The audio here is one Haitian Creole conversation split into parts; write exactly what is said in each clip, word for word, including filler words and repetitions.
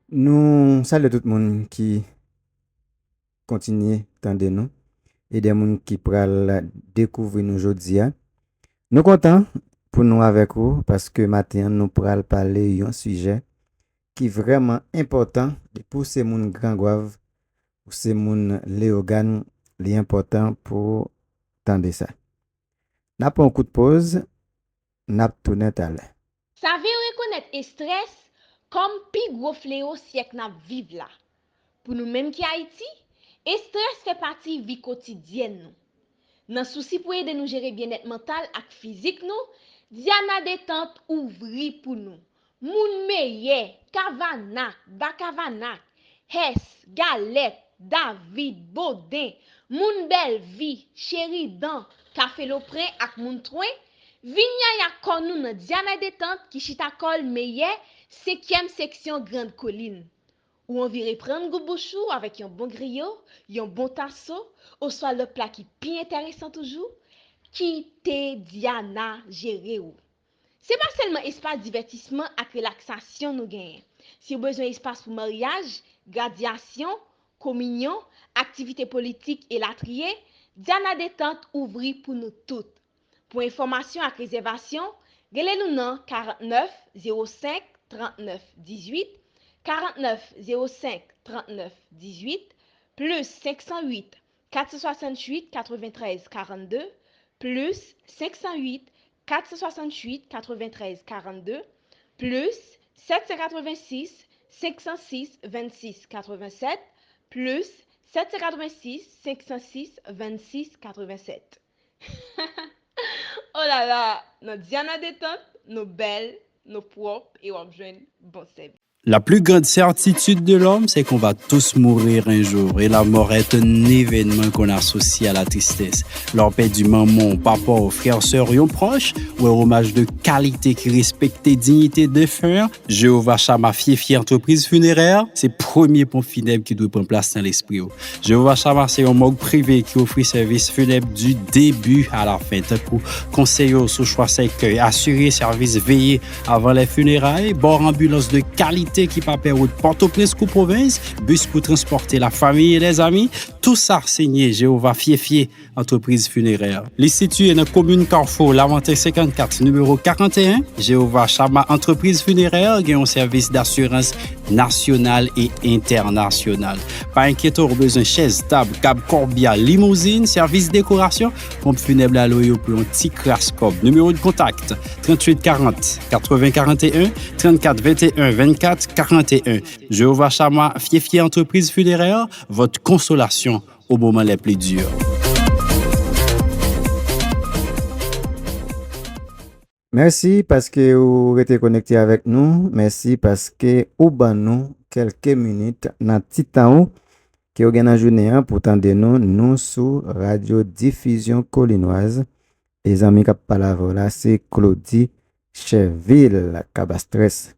Nou salye tout moun ki kontinye tande nou e de moun ki pral dekouvri nou jodi a. Nou kontan pou nou avèk ou paske maten an nou pral pale yon sijè ki vrèman enpòtan pou se moun Gran Gwav, pou se moun Leyogàn, li enpòtan pou tande sa. N ap pran yon kout poz, n ap tounen talè. Save rekonèt estrès kòm pi gwo fleo syèk n ap viv la. Pou nou menm ki Ayiti, estrès fè pati vi kotidyèn nou. Nan sousi pou ede nou jere byennèt mantal ak fizik nou, Diana Detant ouvri pou nou. Moun Meyè, Kavanak, Bakavanak, Hès, Galèt, David, Boden, moun Bèlvi, Cheridan, Kafe Lopren ak moun Twen, vin yaya kò nou nan Diana Detant ki chita kò l Meyè, senkyèm seksyon Grand Kolin. Ou anvi reprann gou bouch ou avèk yon bon griyo, yon bon taso, oswa lòt pla ki pi enteresan toujou? Kite Diana jere w. Se pa sèlman espas divètisman ak relaksasyon nou genyen. Si w bezwen espas pou maryaj, gradyasyon, kominyon, aktivite politik, elatriye, Diana Detant ouvri pou nou tout. Pou enfòmasyon ak rezèvasyon, rele nou nan karannèf zewo senk trannèf dizuit, karannèf zewo senk trannèf dizuit, plis senk san uit kat san swasanntuit katreventrèz karannde, plis senk san uit kat san swasanntuit katreventrèz karannde, plis sèt san katrevensis senk san sis vennsis katrevensèt, plis sèt san katrevensis senk san sis vennsis katrevensèt. Oh la la, nan Diana Detant, nou bèl, nou pwòp e w ap jwenn bon sèvis. La plus grande certitude de l'homme, c'est qu'on va tous mourir un jour, et la mort est un événement qu'on associe à la tristesse. Lè w pèdi manman w, papa w, frè, sè w, yon pwòch, ou wè omaj de kalite ki respekte diyite defen an, Jewova Chama Fiefie Entreprise Funéraire, se premye ponp finèb ki dwe pran plas nan lespri w. Jewova Chama se yon mòg prive ki ofri sèvis finèb du début à la fin, tankou konseye w sou chwa sèkèy, asire sèvis veye avan lè fineray, ba w anbilans de kalite ki pa pè wout Pòtoprens kou pwovens, bis pou transpòte lafanmi e lèzanmi, tou sa se nye Jewova Fiefie Entreprise Funéraire. Li sitiye nan komin Kafou, Lamanten senkannkat, nimewo karanteyen. Jewova Chama Entreprise Funéraire gen yon sèvis dasirans nasyonal e entènasyonal. Pa enkyete w, ou bezwen chèz, tab, kab, kòbya, limouzin, sèvis dekorasyon, ponp finèb la lwe yo pou yon ti kras kòb. Nimewo de kontak, tranntuit karant, katreven karanteyen, trannkat venteyen, vennkat karanteyen. Jewova Chama Fiefie Entreprise Funéraire, votre consolation aux moments les plus durs. Mèsi paske ou rete konekte avèk nou. Mèsi paske ou ban nou kèlke minit nan ti tan ou ke ou gen nan jounen an pou tande nou. Nou sou Radyo Difizyon Kolinwaz. E zanmi k ap pale avè w la, se Claudy Chèvil Kabastrès.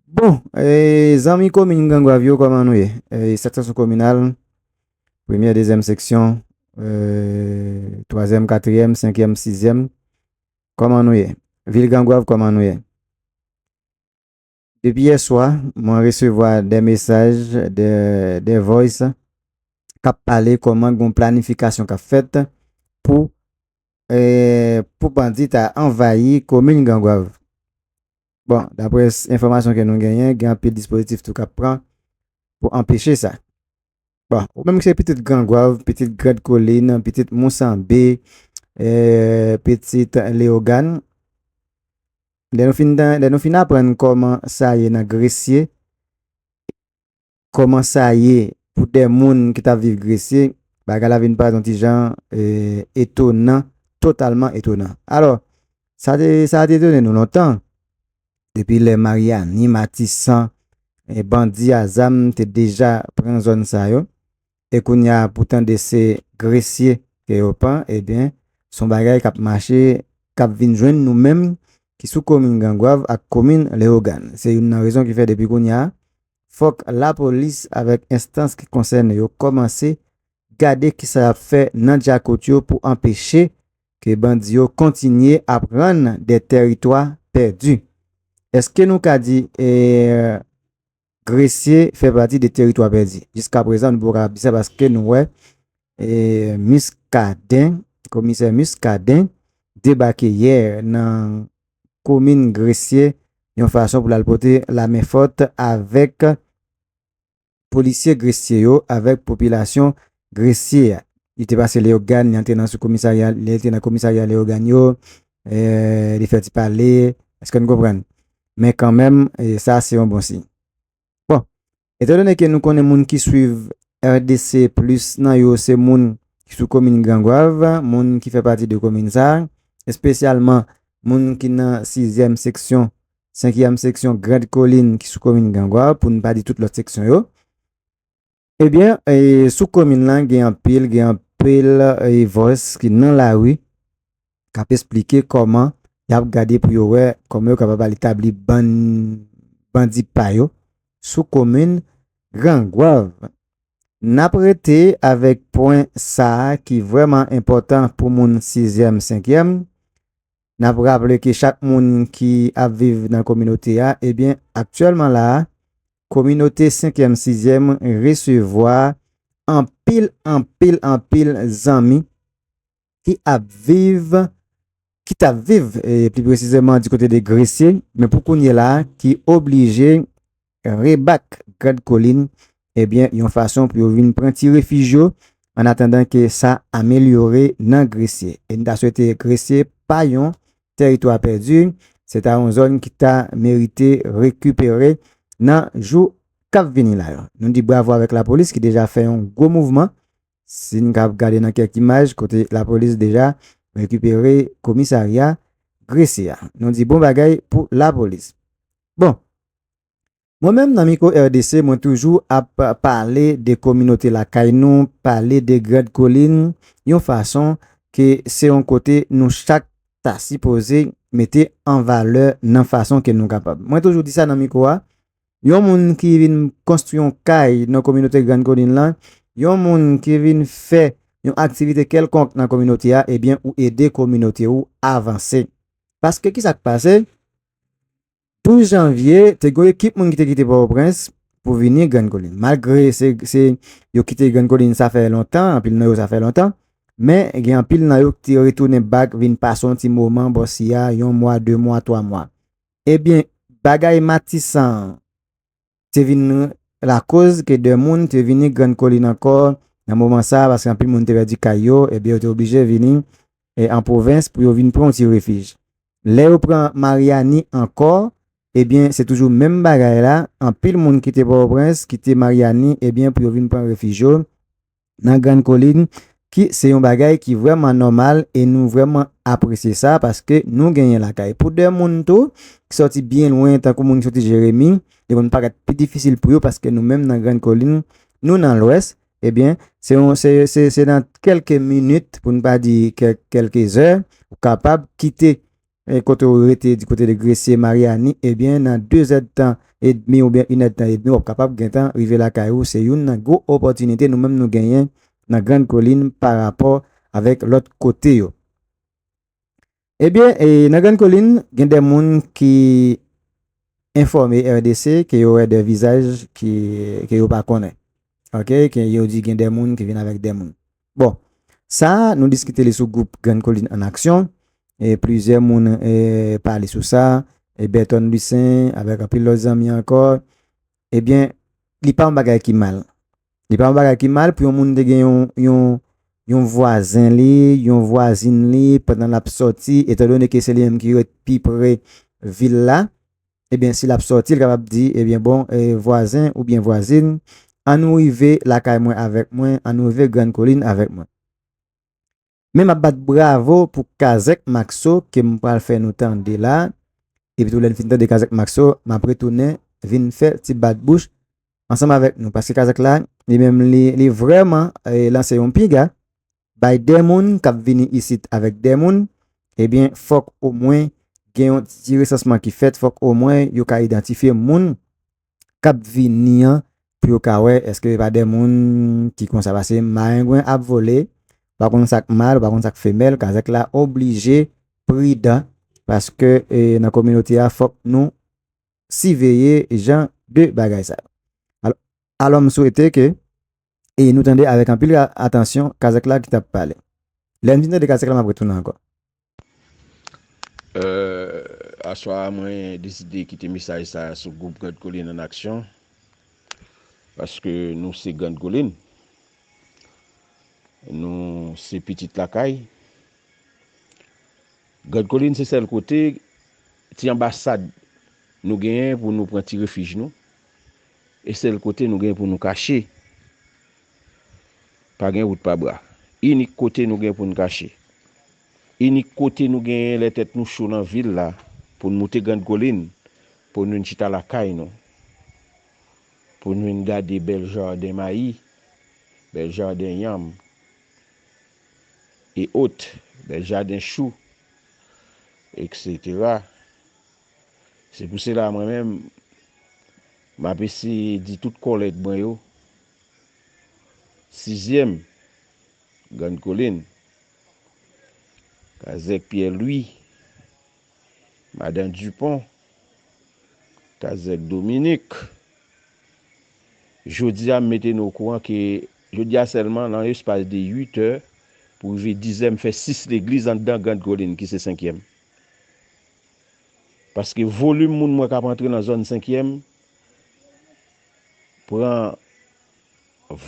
Bon, e, zanmi komin Grangwav yo, kòman nou ye? E, seksyon kominal, premyè, dezyèm seksyon, e, twazyèm, katriyèm, senkyèm, sizyèm, kòman nou ye? Vil Grangwav, kòman nou ye? Depi yè swa, mwen resevwa de mesaj, de, de voice k ap pale kòman gen yon planifikasyon k ap fèt pou, e, pou bandi ta anvayi komin Grangwav. Bon, daprè s-, enfòmasyon ke nou genyen, gen anpil dispozitif tou k ap pran pou anpeche sa. Bon, ou menm ki se pitit Grangwav, pitit Grand Kolin, pitit Mousanbe, e, pitit Leyogàn, lè nou fin, lè nou fin aprann kòman sa ye nan Gresye, kòman sa ye pou de moun ki t ap viv Gresye, bagay la vin parèt yon ti jan, e, etonan, totalman etonan. Alò, sa te, sa te etone nou lontan. Depi lè Maryani, Matisan, e, bandi a zam te deja pran zòn sa yo. E kounye a, pou tande se Gresye ke yo pran, ebyen, se yon bagay k ap mache, k ap vin jwenn nou menm ki sou komin Grangwav ak komin Leyogàn. Se youn nan rezon ki fè depi kounye a, fòk lapolis avèk enstans ki konsène yo kòmanse gade kisa y ap fè nan djakout yo pou anpeche ke bandi yo kontinye ap rann de tèritwa pèdi. Èske nou ka di, e, Gresye fè pati de teritwa pèdi. Jiska prezan, nou poko ka di sa paske nou wè, e, Muscadin, komisè Muscadin, debake yè nan komin Gresye, yon fason pou l al pote lamenfòt avèk polisye Gresye yo, avèk popilasyon Gresye a. Li te pase Leyogàn, li antre nan sou komisarya, li antre nan komisarya Leyogàn yo, e, li fè ti pale, èske n konprann? Men kanmenm, e, sa se yon bon siy. Bon, etandone ke nou konnen moun ki swiv R D C plis nan yo se moun ki sou komin Grangwav, moun ki fè pati de komin sa, espesyalman moun ki nan sizyèm seksyon, senkyèm seksyon Grand Kolin ki sou komin Grangwav, pou n pa di tout lòt seksyon yo. Ebyen, e, sou komin lan gen anpil, gen anpil, e, vòs ki nan lari k ap esplike kòman y ap gade pou yo wè kòman yo kapab al etabli bann bandi pa yo sou komin Grangwav. N ap rete avèk pwen sa a ki vrèman enpòtan pou moun sizyèm, senkyèm. N ap raple ke chak moun ki ap viv nan kominote a, ebyen, aktyèlman la a, kominote senkyèm, sizyèm resevwa anpil, anpil, anpil zanmi ki ap viv, ki t ap viv, e, pli presizeman di kote de Gresye, men pou kounye la a, ki oblije rebak Grand Kolin, ebyen, yon fason pou yo vin pran ti refij yo, an atandan ke sa amelyore nan Gresye. E n ta swete Gresye pa yon teritwa pèdi, se ta yon zòn ki ta merite rekipere nan jou k ap vini la yo. Nou di bravo avèk lapolis ki deja fè yon gwo mouvman. Si n ka ap gade nan kèk imaj, kote lapolis deja rekipere komisarya Gresye a. Nou di bon bagay pou lapolis. Bon, mwen menm nan Mikwo R D C, mwen toujou ap pale de kominote lakay nou, pale de Grand Kolin, yon fason ke se yon kote nou chak ta sipoze mete an valè nan fason ke nou kapab. Mwen toujou di sa nan mikwo a, yon moun ki vin konstwi yon kay nan kominote Grand Kolin lan, yon moun ki vin fè yon aktivite kèlkonk nan kominote a, ebyen, ou ede kominote ou avanse. Paske ki sa k pase? Douz janvye, te gen yon ekip moun ki te kite Pòtoprens pou vini Grand Kolin. Malgre se, se yo kite Grand Kolin, sa fè lontan, anpil nan yo sa fè lontan, men gen anpil nan yo ki te retounen bak, vin pase yon ti moman bòsi a, yon mwa, de mwa, twa mwa. Ebyen, bagay matisan an te vin lakoz ke de moun te vini Grand Kolin ankò nan moman sa a, paske anpil moun te pèdi kay yo, ebyen, yo te oblije vini, e, an pwovens pou yo vin pran yon ti refij. Lè yo pran Maryani ankò, ebyen, se toujou menm bagay la, anpil moun kite Pòtoprens, kite Maryani, ebyen, pou yo vin pran refij yo nan Grand Kolin, ki se yon bagay ki vrèman nòmal e nou vrèman apresye sa paske nou genyen lakay. Pou de moun tou ki sòti byen lwen, tankou moun ki sòti Jeremi, li konn parèt pi difisil pou yo paske nou menm nan Grand Kolin, nou nan Lwès, ebyen, se yon, se, se, se nan kèlke minit, pou n pa di kèk, kèlke zè, ou kapab kite e kote w rete di kote de Gresye, Maryani, ebyen, nan de zèdtan edmi oubyen inèdtan edmi, w ap kapab gentan rive lakay ou. Se youn nan gwo opòtinite nou menm nou genyen nan Grand Kolin pa rapò avèk lòt kote yo. Ebyen, e, nan Grand Kolin, gen de moun ki enfòme R D C ke yo wè de vizaj ki, ke yo pa konnen. Oke, ke yo di gen de moun ki vin avèk de moun. Bon, sa a, nou diskite li sou gwoup Grand Kolin an Aksyon, e plizyè moun, e, pale sou sa, e Berton Lucin, avèk anpil lòt zanmi ankò, ebyen, li pa yon bagay ki mal. Li pa yon bagay ki mal pou yon moun te gen yon, yon, yon vwazen li, yon vwazin li, pandan l ap sòti, etandone ke se li menm ki ret pi pre vil la, ebyen, si l ap sòti, l kapab di, ebyen, bon, e, vwazen oubyen vwazin, ann nou rive lakay mwen avèk mwen, ann nou rive Grand Kolin avèk mwen. Men m ap bat bravo pou Kazèk Maxo ke m pral fè nou tande la. Epi tou lè n fin tande Kazèk Maxo, m ap retounen vin fè ti bat bouch ansanm avèk nou. Paske Kazèk la, li menm, li, li vrèman, e, lanse yon piga bay de moun k ap vini isit avèk de moun. Ebyen, fòk omwen gen yon ti resansman ki fèt, fòk omwen yo ka idantifye moun k ap vini an pou yo ka wè èske pa de moun ki konsa. Paske marengwen ap vole, ou pa konn sa k mal, ou pa konn sa k femèl, Kazèk la oblije pridan, paske, e, nan kominote a, fòk nou siveye jan de bagay sa yo. Alò, m swete ke e nou tande avèk anpil a- atansyon kazèk la ki t ap pale. Lè m fin tande kazèk la, m ap retounen ankò. Aswa a, mwen deside kite mesaj sa a sou gwoup Grann Kolin an aksyon, paske nou se Grann Kolin, nou se pitit lakay. Grann Kolin se sèl kote, ti anbasad nou genyen pou nou pran ti refij nou, e sèl kote nou genyen pou nou kache. Pa gen wout pa bra. Inik kote nou gen pou n kache. Inik kote nou genyen lè tèt nou cho nan vil la, pou n moute Grann Kolin, pou n vin chita lakay nou, pou n vin gade bèl jaden mayi, bèl jaden yanm, e ot, bèl jaden chou, etsetera. Se pou sela mwen menm, m ap eseye di tout kòlèg mwen yo, sizyèm, Grann Kolin, kazèk Pyè Lwi, madan Dipon, kazèk Dominik. Jodi a, m mete nou okouran ke jodi a sèlman, nan espas de uit è, pou rive diz è, m fè sis legliz anndan Grann Kolin, ki se senkyèm. Paske volim moun mwen k ap antre nan zòn senkyèm, pran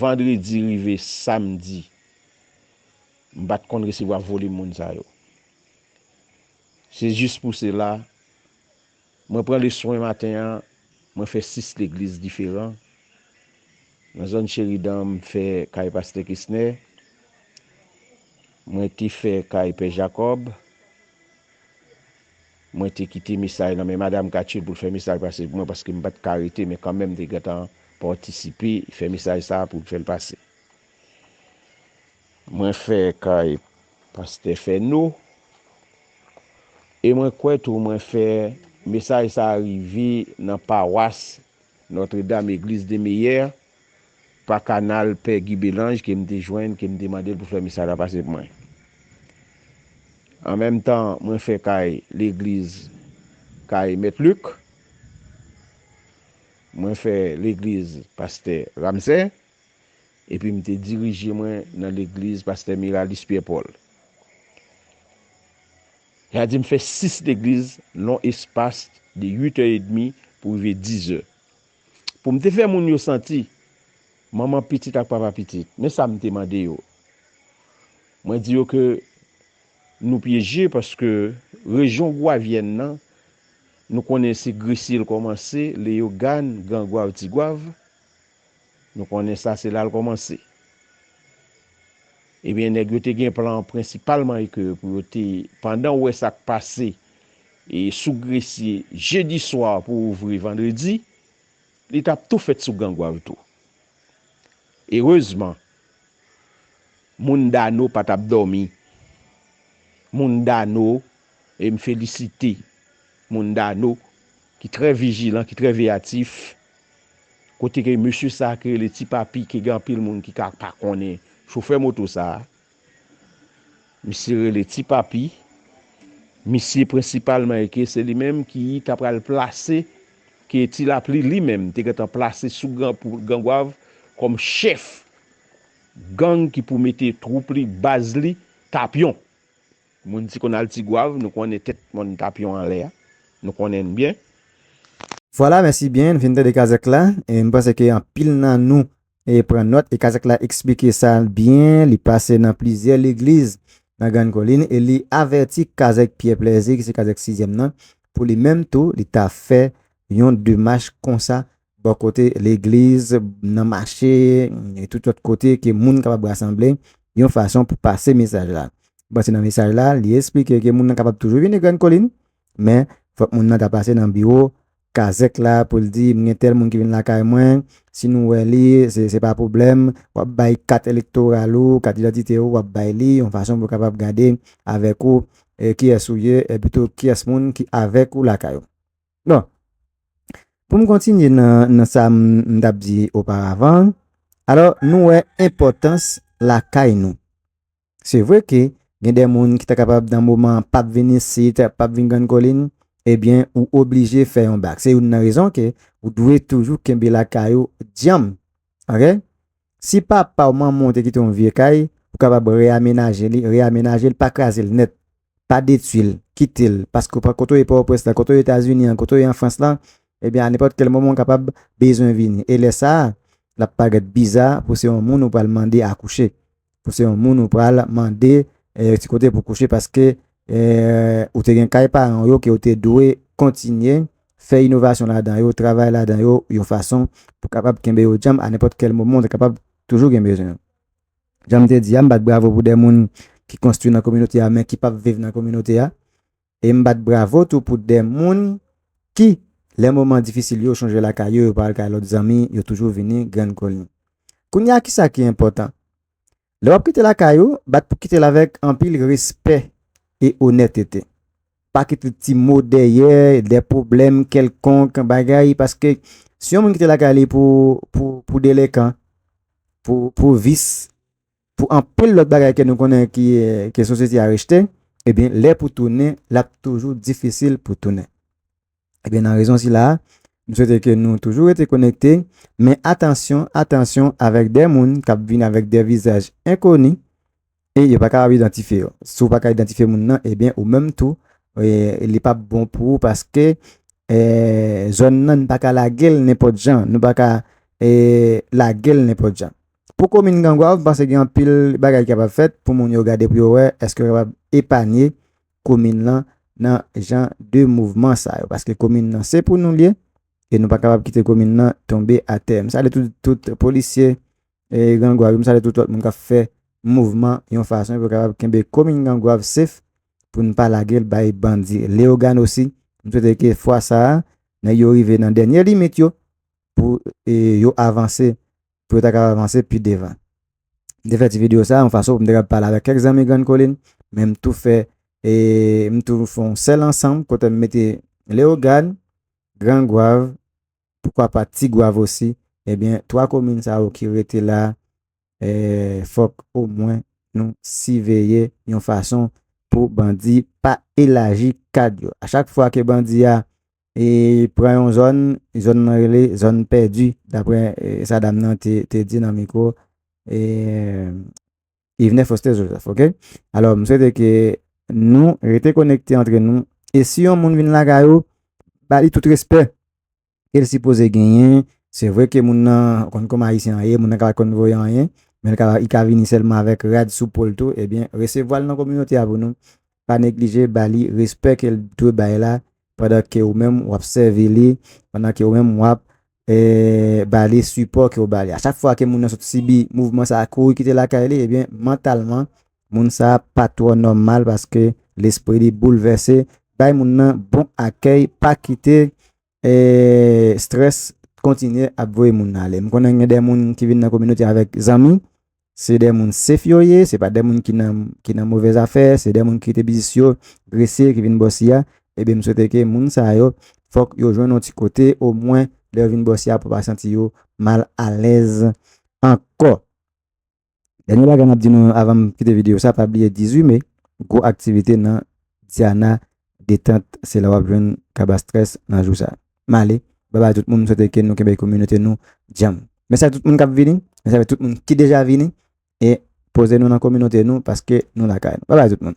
vandredi rive samdi, m pa t konn resevwa volim moun sa yo. Se jis pou sela, mwen pran leswen maten an, mwen fè sis legliz diferan. Nan zòn Cheridan, m fè kay pastè Kesnè, mwen te fè kay pè Jakòb, mwen te kite mesaj nan men madanm Katchil pou l fè mesaj pase pou mwen, paske m pa t ka rete, men kanmenm m te gentan patisipe, fè mesaj sa a pou l fè l pase. Mwen fè kay pastè Fèno, e mwen kwè tou mwen fè mesaj sa a rive nan pawas Nòtredam Egliz de Meyè, pa kanal pè Guy Belange ke m te jwenn, ke m te mande l pou fè mesaj la pase pou mwen. An menm tan, mwen fè kay legliz kay Mèt Lik, mwen fè legliz pastè Ramsè, epi m te dirije mwen nan legliz pastè Miralis Pyè Pòl. Sa di m fè sis legliz nan espas de uit è edmi pou rive diz è. Pou m te fè moun yo santi, manman pitit ak papa pitit, men sa m te mande yo. Mwen di yo ke nou pyeje paske rejyon gwavyèn nan, nou konnen se Gresye l kòmanse, Leyogàn, Gran Gwav, Ti Gwav. Nou konnen sa se la l kòmanse. Ebyen, nèg yo te gen plan prensipalman e ke pou yo te, pandan w wè sa k pase e sou Gresye jedi swa pou ouvri vandredi, li t ap tou fèt sou Gran Gwav tou. Erezman, moun Dano pa t ap dòmi. Moun Dano, e m felisite moun Dano ki trè vijilan, ki trè veyatif, kote ke mesye sa a ki rele Ti Papi, ke gen anpil moun ki ka pa konnen chofè moto sa a. Misye rele Ti Papi. Misye prensipalman e ke se li menm ki ta pral plase, ke Ti Lapli li menm te gentan plase sou Gran, pou Gran Gwav kòm chèf gang ki pou mete twoup li, baz li, Tapyon. Moun Ti Konal, Ti Gwav, nou konnen tèt mòn Tapyon anlè a. Nou konnen l byen. Vwala, mèsi byen. Nou fin tande kazèk la. E m panse ke anpil nan nou e pran nòt. E kazèk la eksplike sa byen. Li pase nan plizyè legliz nan Grann Kolin. E li avèti kazèk Pyè Plèzi, ki se kazèk sizyèm nan, pou li menm tou, li ta fè yon demach konsa bò kote legliz, nan mache, e tout lòt kote ke moun kapab rasanble yon fason pou pase mesaj la. Bon, se nan mesaj la, li eksplike ke moun nan kapab toujou vini Grann Kolin, men fòk moun nan ta pase nan biwo kazèk la pou l di, "M gen tèl moun ki vin lakay mwen." Si nou wè li, se, se pa pwoblèm, w ap bay kat elektoral ou, kat idantite ou, w ap bay li, yon fason pou kapab gade avèk ou, e, kiyès ou ye, e pito kiyès moun ki avèk ou lakay ou. Bon, pou m kontinye nan, nan sa m, m t ap di oparavan, alò, nou wè enpòtans lakay nou. Se vre ke gen de moun ki ta kapab nan moman p ap vin isit, p ap vin Grann Kolin, ebyen, ou oblije fè yon bak. Se youn nan rezon ke ou dwe toujou kenbe lakay ou djanm. Ok? Si papa ou manman w te kite yon vye kay, ou kapab reyamenaje li, reyamenaje l, pa kraze l nèt, pa detwi l, kite l. Paske w pa, kote w ye Pòtoprens la, kote w ye Etazini an, kote w ye an Frans la, ebyen, a nenpòt kèl moman, w kapab bezwen vini. E lè sa a, l ap parèt biza pou se yon moun ou pral mande akouche. Pou se yon moun ou pral mande eh, ti kote pou kouche, paske eh, ou te gen kay paran w yo ke w te dwe kontinye fè inovasyon ladan yo, travay ladan yo, yon fason pou kapab kenbe yo djanm a nenpòt kèl moman, w te kapab toujou gen bezwen yo. Jan m te di a, m bat bravo pou de moun ki konstwi nan kominote a, men ki p ap viv nan kominote a. E m bat bravo tou pou de moun ki, lè moman difisil yo, chonje lakay yo, yo pa al kay lòt zanmi, yo toujou vini Grann Kolin. Kounye a, kisa ki enpòtan? Lè w ap kite lakay ou, bat pou kite l avèk anpil respè e onètete. Pa kite ti mo dèyè, de pwoblèm kèlkonk, bagay, paske si yon moun kite lakay li pou, pou, pou delenkan, pou, pou vis, pou anpil lòt bagay ke nou konnen ki, eh, ke sosyete a rejte, ebyen, lè pou tounen, l ap toujou difisil pou tounen. Ebyen, nan rezon sila a, m swete ke nou toujou rete konekte, men atansyon, atansyon avèk de moun k ap vin avèk de vizaj enkoni e yo pa kapab idantifye yo. Si w pa ka idantifye moun nan, ebyen, ou menm tou, eh, li p ap bon pou ou paske eh, zòn nan, nou pa ka lage l nenpòt jan. Nou pa ka eh, lage l nenpòt jan. Pou komin Grangwav, m panse gen anpil bagay ki kapab fèt pou moun yo gade pou yo wè èske yo kapab epanye komin lan nan jan de mouvman sa yo. Paske komin nan se pou nou l ye e nou pa kapab kite komin nan tonbe atè. M salye tout, tout polisye e Grangwav yo, m salye tout lòt moun k ap fè mouvman yon fason pou yo kapab kenbe komin Grangwav safe pou n pa lage l bay bandi. Leyogàn osi, m swete ke fwa sa a, nèg yo rive nan dènye limit yo pou e, yo avanse, pou yo ta kapab avanse pi devan. M te fè ti videyo sa a yon fason pou m te kapab pale avèk kèk zanmi Grann Kolin, men m tou fè, e, m tou fè yon sèl ansanm kote m mete Leyogàn, Grangwav, poukwa pa Tigwav osi, ebyen, twa komin sa yo ki rete la, eh, fòk omwen nou siveye yon fason pou bandi pa elaji kad yo. A chak fwa ke bandi a e, pran yon zòn, zòn nan rele zòn pèdi, daprè eh, sa dam nan te, te di nan mikwo eh, Yvenè Foster Joseph, ok? Alò, m swete ke nou rete konekte antre nou. E si yon moun vin lakay ou, ba li tout respè ke l sipoze genyen. Se vre ke moun nan konn kòman Ayisyen an ye, moun nan ka pa konn voye anyen, men l ka, li ka vini sèlman avèk rad sou po l tou, ebyen, resevwa l nan kominote a pou nou. Pa neglije ba li respè ke l dwe bay la, pandan ke ou menm w ap sèvi li, pandan ke ou menm w ap eh, ba li sipò ke w ba li. A chak fwa ke moun nan sot sibi mouvman sa a, kouri kite lakay li, ebyen, mantalman, moun sa a pa twò nòmal paske lespri li boulvèse. Bay moun nan bon akèy, pa kite eh, strès kontinye ap voye moun nan ale. M konnen gen de moun ki vin nan kominote avèk zanmi, se de moun safe yo ye, se pa de moun ki nan, ki nan movèz afè, se de moun ki kite biznis yo grese, ki vin bòsi a. Ebyen, m swete ke moun sa yo, fòk yo jwenn yon ti kote, omwen, lè yo vin bòsi a, pou pa santi yo mal alèz ankò. Dènye bagay m ap di nou avan m kite videyo sa, pa bliye dizuit me, gwo aktivite nan Diana Detant, se la w ap jwenn Kaba Stress nan jou sa. M ale, babay tout moun, m swete ke nou kenbe kominote nou djanm. Mèsi ak tout moun k ap vini, mèsi avèk tout moun ki deja vini, e poze nou nan kominote nou, paske nou lakay nou. Babay tout moun.